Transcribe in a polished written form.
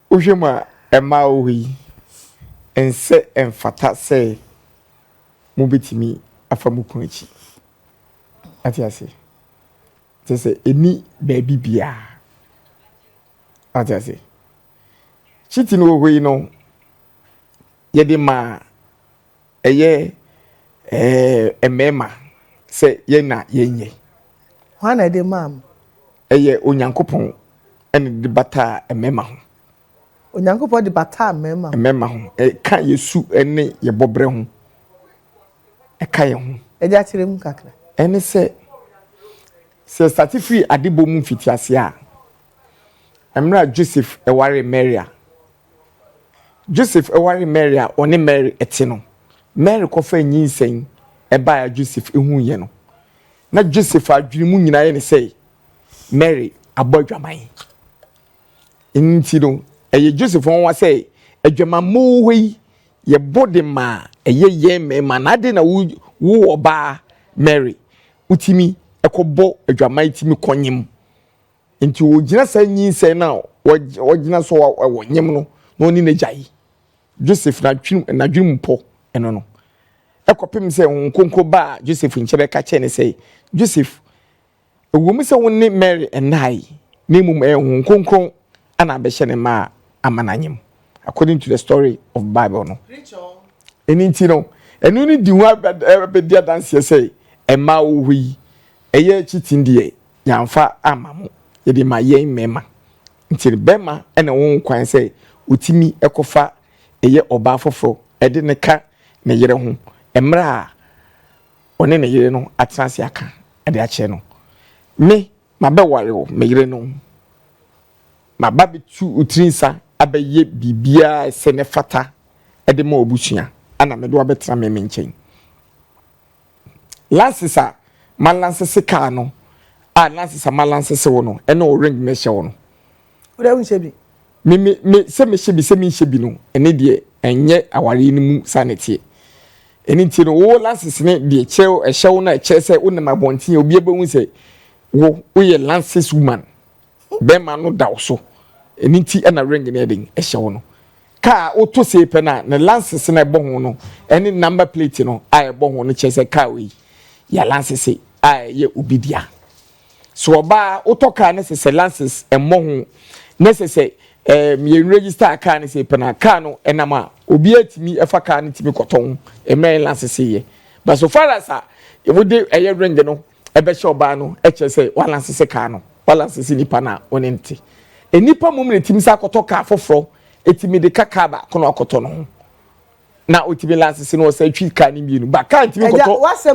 Wohwɛ mu a, mmaa wɔ hɔ yi, ɛnsɛ ɛmfata sɛ mobɛtumi afa mo kunu akyi. Ate ase? Kyerɛ sɛ ɛni baabi biara. Ate ase? Cheating wɔ hɔ yi no, yɛde ma ɛyɛ mmarima sɛ yɛn na yɛnyɛ. Hwan na ɛde maa mo? Ɛyɛ Onyankopɔn ɛna de bataa mmarima ho. Onyankopɔn de bataa mmarima ho. Mmarima ho. Ɛka yɛ su ne yɛ bɔbrɛ ho. Ɛka yɛn ho. Ɛde akyerɛ mu kakra. Ɛne sɛ start firi adebɔ mu mfitiaseɛ a, mmerɛ a Joseph ɛware Mary a, Joseph ɛware Mary a ɔne Mary ɛte no, Mary kɔfa nyinsɛn ɛbaa a Joseph ehu yɛ no, na Joseph adwene mu nyinaa yɛ ne sɛ Mary abɔ adwaman. Nti no, ɛyɛ Joseph wɔn sɛ adwamammɔ hɔ yi yɛbɔ de ma ɛyɛ yɛn mmarima na ade na wo wo ɔbaa Mary wotumi ɛkɔbɔ adwaman tumi kɔnyim. Nti ogyina saa nyinsɛn na wɔgyina so wɔ nyim no na ɔne n'agya yi. Joseph n'adwene mu pɔ ɛno no. Ɛkɔpem sɛ Honhom Kronkron baa Joseph nkyɛn bɛka kyerɛ ne sɛ, Joseph, ɛwɔ mu sɛ wo ne Mary ɛnnae, na mmom ɛyɛ Honhom Kronkron ana abɛhyɛ ne ma ama n'anyem, according to the story of Bible no. Ɛno nti no, ɛno ne di ho abɛdi adanseɛ sɛ mmaa wɔ hɔ yi, ɛyɛ cheating deɛ, yɛamfa ama mo, yɛde ma yɛn mmarima. Nti bɛrima ɛna wɔn kwan sɛ otimi ɛkɔfa ɛyɛ ɔbaa foforɔ ɛde ne ka ne yere ho mmerɛ a ɔne ne yere no atena ase aka ɛde akyerɛ no. Me mabɛware wo, me yere no maba bɛtu otiri nsa abɛyɛ biribiara sɛ ne fata ɛde ma obusua ana mede wabɛtena me nkyɛn. License a ma license kaa no a, license a ma license wo no ɛne o ring ne hyɛ wo no. Wode wonhyɛ bi? Me sɛ mehyɛ bi sɛ menhyɛ bi no, ɛne deɛ ɛnyɛ awareɛ no mu saa ne teɛ. Ɛne nti no, wo license ne deɛ kyerɛ ɛhyɛ wo no a, ɛkyerɛ sɛ wonam abɔnten a obi abɛhu sɛ wo woyɛ license woman, bɛrima no da wo so. Ɛne nti ɛna ring ne ɛde ɛhyɛ wo no. Kaa woto sei pɛ no a, ne license no ɛbɔ ho no ɛne number plate no a ɛbɔ ho no kyerɛ sɛ kaa wei yɛ license a ɛyɛ obi dea. So ɔbaa wotɔ kaa ne sɛ license ɛmmɔ ho ne sɛ yɛn register kaa ne sɛ pɛ na kaa no ɛnam a, obiara tumi ɛfa kaa no tumi kɔtɔn mmerɛ yɛn license yɛ. But so far as a wode ɛyɛ ring no ɛbɛhyɛ ɔbaa no, ɛkyerɛ sɛ wa license kaa no, wa license nipa na ɔne nte. Nipa mom na etimi sɛ akɔtɔ kaa foforɔ, etimi de ka kaa baako na akɔtɔ no ho na otimi license no, ɔsɛ twi kaa no mmienu ba kaa ntumi Ɛgya kɔtɔ. Wasɛm.